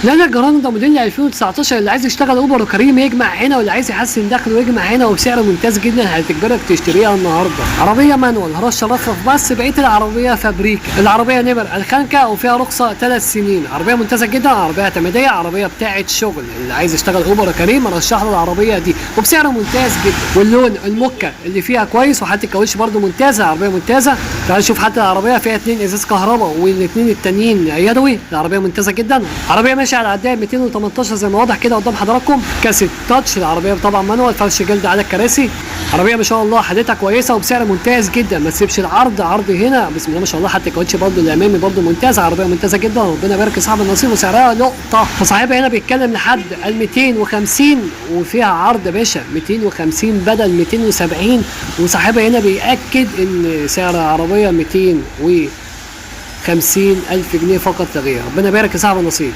لانا جراندا موديل 2019، اللي عايز يشتغل اوبر وكريم يجمع هنا، واللي عايز يحسن دخله يجمع هنا، وبسعر ممتاز جدا هتجبرك تشتريها النهارده. عربية manual، رش رفرف بس، بقية العربية فابريكا. العربية نمر الخانكه وفيها رخصه 3 سنين. عربية ممتازة جدا، عربية اعتماديه، عربية بتاعه شغل. اللي عايز يشتغل اوبر وكريم ارشح له العربية دي وبسعر ممتاز جدا. واللون الموكا اللي فيها كويس، وحتى الكاوتش برده ممتازة، عربية ممتازة. تعال نشوف حتى العربية فيها 2 ازاز كهرباء والاثنين التانيين يدوي. العربية ممتازة جدا، عربية ماشية على العداد 218 زي ما واضح كده قدام حضراتكم. كاسيت touch، العربية طبعا manual، فرش جلد على الكراسي. عربية ما شاء الله حالتها كويسة وبسعر ممتاز جدا، ما تسيبش العرض، عرض هنا بسم الله ما شاء الله. حتى الكاوتش برده الامامي برده ممتاز، عربية ممتازة جدا، ربنا يبارك لصاحب النصيب وسعرها لقطة. فصاحبها هنا بيتكلم لحد ال 250 وفيها عرض يا باشا 250 بدل 270، وصاحبها هنا بيأكد ان سعر العربية 250 ألف جنيه فقط لا غير. ربنا يبارك لصاحب النصيب.